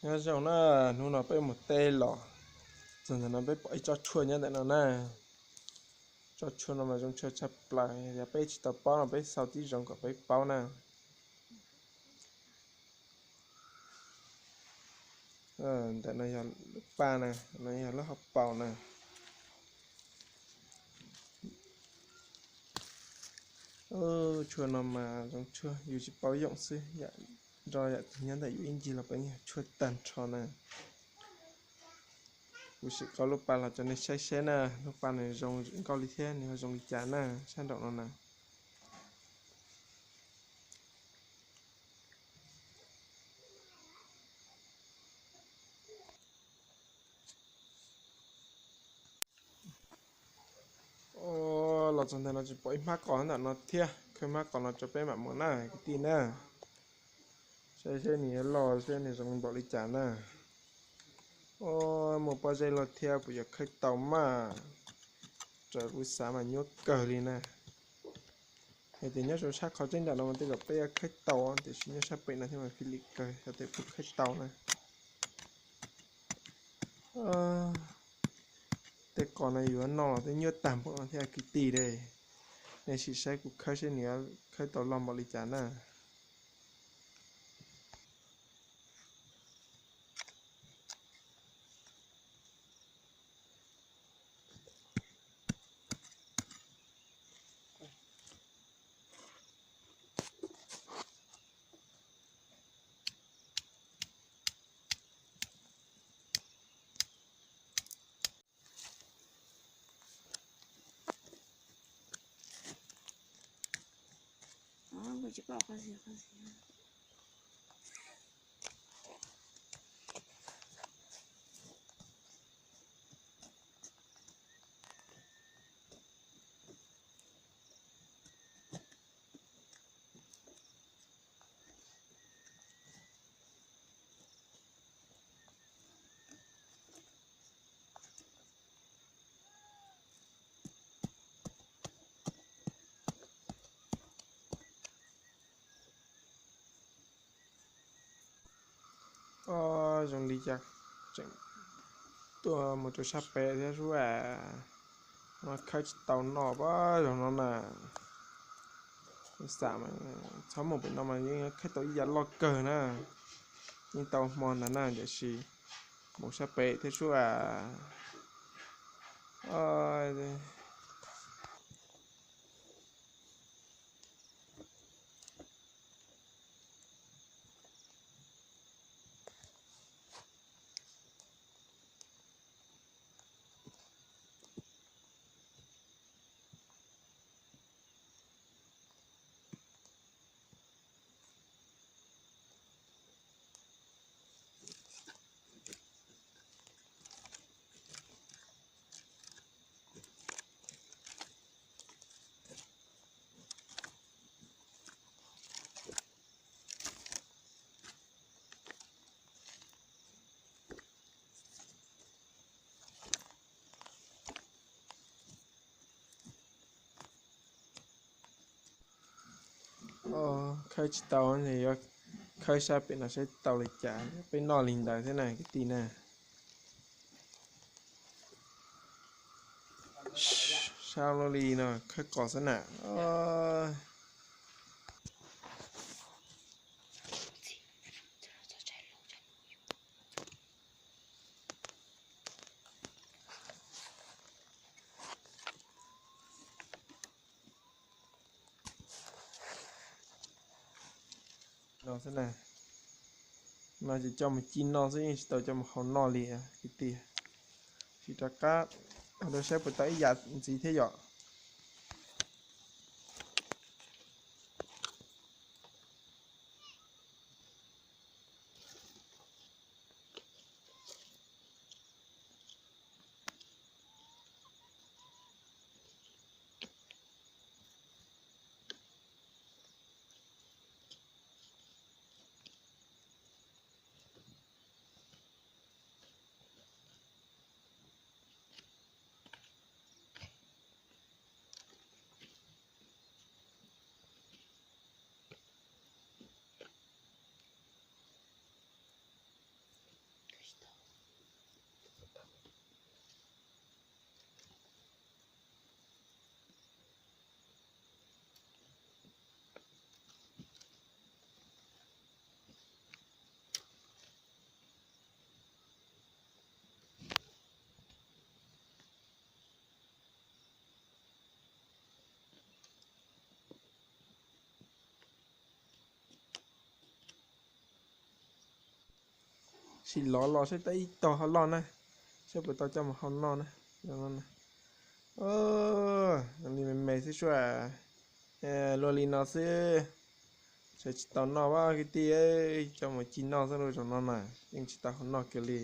Nyob zoo na, hnub no peb mus teb los txog ntawm no peb pom ib tsob tshuaj nyob ntawm no na. Tsob tshuaj no mas zoo tshuaj tshaj plaws, yog peb tsis tau paub no peb xaus tib zoo kom peb paub na. Ntawm no yog lub paj na, no yog lub hauv paus na. Tshuaj no mas zoo tshuaj yus tsis paub yoom xwb, yam nrog yam twg nyob ntawm yus ib ncig los peb yog tshuaj tag nrho na. Kuv sim qhib lub paj los rau nej saib seb na, lub paj nws zoo nkauj li thiab nws ho zoo li cas na, sab nraum no na. Los txog ntawm no tsis pom ib hmab qos ntawm no thiab, khawb hmab qos no rau peb mam mus na kwv tij na. Saib seb nws yuav loj thiab nws zoo npaum li cas na. Mus pob zeb los thiab puas yuav khawb tau mas, raws kuv xav mas nyuaj kawg li na. Hais tias nyob rau sab qhov tseeb nram no mas tej zaum peb yuav khawb tau, tiam sis nyob sab pem no thiab mas fij li kawg xyov tes puas khawb tau na. Tej qos no yuav noj los twb nyuaj tag npaum no thiab kwv tij li. Nej sim saib kuv khawb seb nws yuav khawb tau loj npaum li cas na. Zoo li cas tseem tuaj mus rau sab pem thiab sub, no khawb tsis tau noj pab zoo no na. Xam mas txhob mus pem no mas yeej khawb tau ib yam loj kawg na. Yeej tau hmo ntag na, tiam sis mus sab pem thiab sub. Khawb tsis tau, yuav khawb sab pem no saib tau li cas, peb noj li ntawd thiab na kwv tij na. Sab lub li no khawb qos xwb na. No xwb na, no ces coj mus ci noj xwb, yeej tsis tau coj mus hau noj li kwv tij. Sim rov qab rau saib puas tau ib yam ntxiv thiab yom. Sim lov los saib tab ib tog ho loj na, saib puas tau coj mus hau noj na. Li me me xwb sua. Luag li no xwb, saib tsis tau noj a kwv tij, coj mus ci noj xwb lauj, zaum no na yeej tsis tau hau noj kiag li.